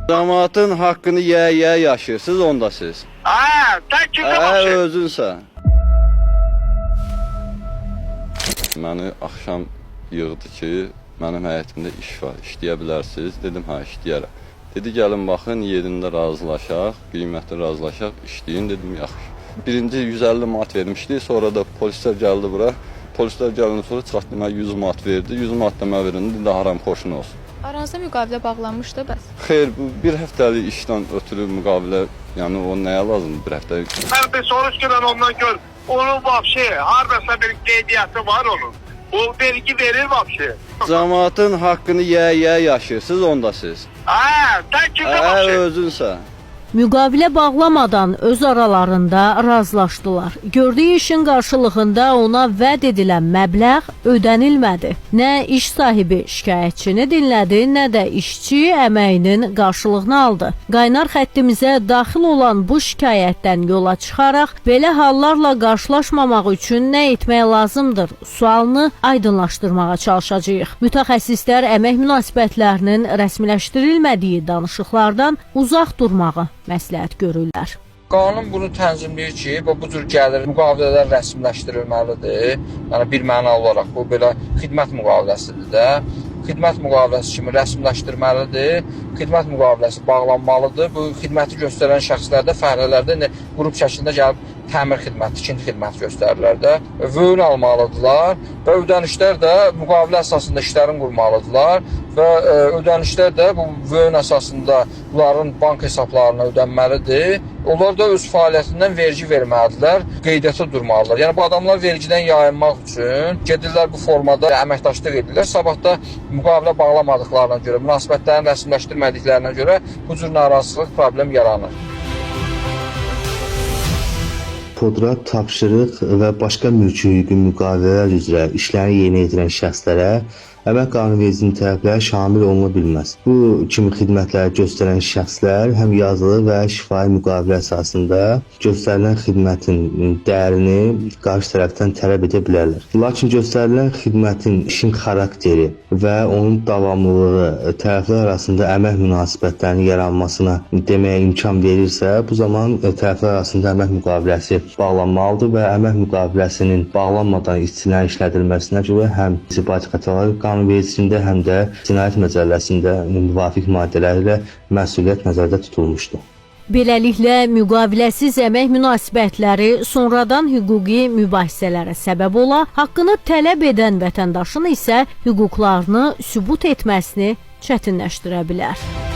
Camaatın haqqını yeyə-yeyə yaşayırsınız onda siz. Hə, sən kimsən Hə, vəbşi? özünsən. Məni axşam yığdı ki, mənim həyətimdə iş var, işləyə bilərsiniz. Dedim, hə, işləyərəm. Dedi, gəlin baxın, yerində razılaşaq, qiymətli razılaşaq, işləyin. Dedim, yaxşı. Birinci 150 manat vermişdi, sonra da polislər gəldi bura. Polislər gələndən sonra çıxartdı mənə 100 manat verdi. 100 manat da mənə verin, dedi, haram xoşun olsun. Aranızda müqavilə bağlanmışdı bəs? Xeyr, bu bir həftəlik işdən ötürü müqavilə, yəni o nəyə lazımdır bir həftəlik? Sən bir soruş ki, mən ondan gör. Onun vəbşi, hardasa bir qeydiyyatı var onun. O vergi verir vəbşi. Camaatın haqqını yeyə-yeyə yaşayırsınız onda siz. Hə, sən kimsən Hə, vəbşi? özünsən. Müqavilə bağlamadan öz aralarında razılaşdılar. Gördüyü işin qarşılığında ona vəd edilən məbləğ ödənilmədi. Nə iş sahibi şikayətçini dinlədi, nə də işçi əməyinin qarşılığını aldı. Qaynar xəttimizə daxil olan bu şikayətdən yola çıxaraq belə hallarla qarşılaşmamaq üçün nə etmək lazımdır sualını aydınlaşdırmağa çalışacağıq. Mütəxəssislər əmək münasibətlərinin rəsmiləşdirilmədiyi danışıqlardan uzaq durmağı məsləhət görürlər. Qanun bunu tənzimləyir ki, bu cür gəlir müqavilələr rəsmiləşdirilməlidir. Yəni bir məna olaraq bu belə xidmət müqaviləsidir də. Xidmət müqaviləsi kimi rəsmiləşdirməlidir. Xidmət müqaviləsi bağlanmalıdır. Bu xidməti göstərən şəxslər də fəhlələrdə indi qrup şəklində gəlib təmir xidməti, tikinti xidməti göstərirlər də. Vöün almalıdırlar və ödənişlər də müqavilə əsasında işlərin qurmalıdırlar və ödənişlər də bu vöün əsasında bunların bank hesablarına ödənməlidir. Onlar da öz fəaliyyətindən vergi verməlidirlər, qeydiyyata durmalıdırlar. Yəni bu adamlar vergidən yayınmaq üçün gedirlər bu formada əməkdaşlıq edirlər. Sabah da müqavilə bağlamadıqlarına görə, münasibətlərini rəsmiləşdirmədiklərinə görə bu cür narazılıq, problem yaranır. Podrat, tapşırıq və başqa mülki hüquqi müqavilələr üzrə işləri yerinə yetirən şəxslərə əmək qanunvericiliyinin tələbləri şamil oluna bilməz. Bu kimi xidmətləri göstərən şəxslər həm yazılı və şifahi müqavilə əsasında göstərilən xidmətin dəyərini qarşı tərəfdən tələb edə bilərlər. Lakin göstərilən xidmətin işin xarakteri və onun davamlılığı tərəflər arasında əmək münasibətlərinin yaranmasına deməyə imkan verirsə, bu zaman tərəflər arasında əmək müqaviləsi bağlanmalıdır və əmək müqaviləsinin bağlanmadan işçilərin işlədilməsinə görə həm inzibati xətalar qanunvericiliyində, həm də Cinayət Məcəlləsində müvafiq maddələri ilə məsuliyyət nəzərdə tutulmuşdur. Beləliklə, müqaviləsiz əmək münasibətləri sonradan hüquqi mübahisələrə səbəb ola, haqqını tələb edən vətəndaşın isə hüquqlarını sübut etməsini çətinləşdirə bilər.